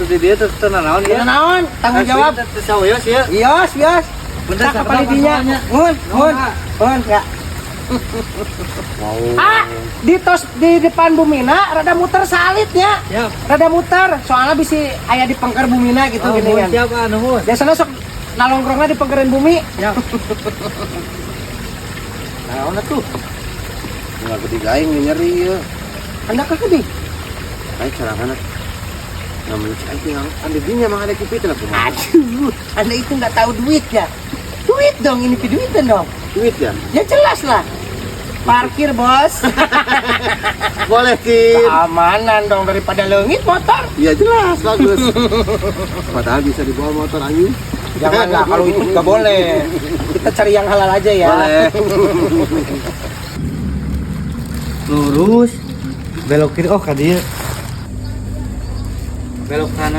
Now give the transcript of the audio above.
Di dia teu teu naon ya. Teu naon, tanggung jawab. Teu sawios ya. Wios, wios. Bentar, Tah sabar, kapalidinya. masalahnya. Mun, mun, mun ya. Wow. Ah, di tos di depan bumina rada muter salit ya. Siap. Rada muter, soalnya bisi aya di pengker bumina gitu Oh, gini nuhun, kan. siap ah, nuhun. Biasanya sok nalongkrongna di pengkeran bumi. Siap. Naon atuh? Nggak gede aing nyeri ya. Anda ke gede? Aing sorangan. Namanya cai tinggal kan di dinya emang ada kipitan aku mah. Aduh, Anda itu nggak tahu duit ya? Duit dong, ini duitan dong. Duit ya? Ya jelas lah. Parkir, Bos. Boleh, Cin. Keamanan dong daripada leungit motor. Iya jelas, bagus. Padahal bisa dibawa motor anjing. Janganlah, kalau itu nggak boleh. Kita cari yang halal aja ya. Boleh. Lurus. Belok kiri, oh ka dieu. Belok kanan.